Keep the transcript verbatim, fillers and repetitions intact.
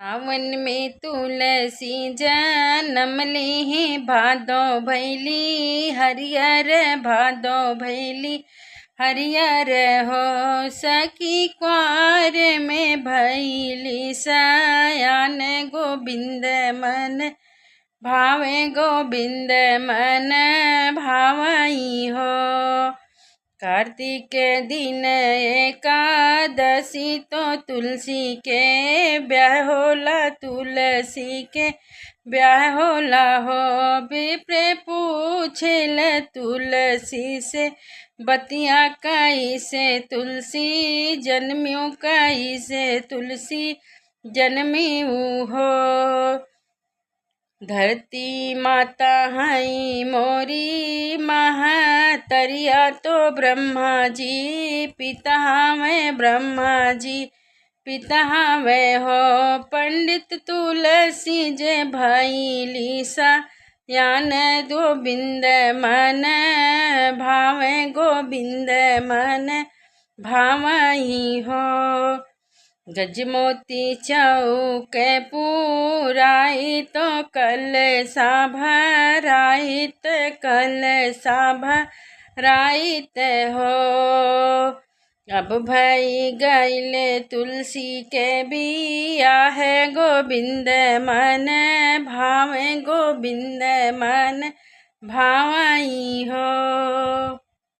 सावन में तुलसी जनम लिही, भादो भैली हरियर, भादो भैली हरियर हो। सखी कुआर में भैली सयान, गोविंद मन भावे, गोविंद मन भावई हो। कार्तिक दिन एकादशी तो तुलसी के ब्याह होला, तुलसी के ब्याह होला हो। विप्र पूछेल तुलसी से बतिया कैसे, तुलसी जनम्यू कैसे, तुलसी जनम्यू हो। धरती माता हई मोरी महतरिया तो ब्रह्मा जी पिता हवे, ब्रह्मा जी पिता हवे हो। पंडित तुलसी जे भैली सयान, गोविंद मन भावे, गोविंद मन भावई हो। गजमोती चौक पुराई तो कलसा भराइत, कलसा भराइत हो। अब भई गइल तुलसी के बियाह, गोविंद मन भावे, गोविंद मन भावई हो।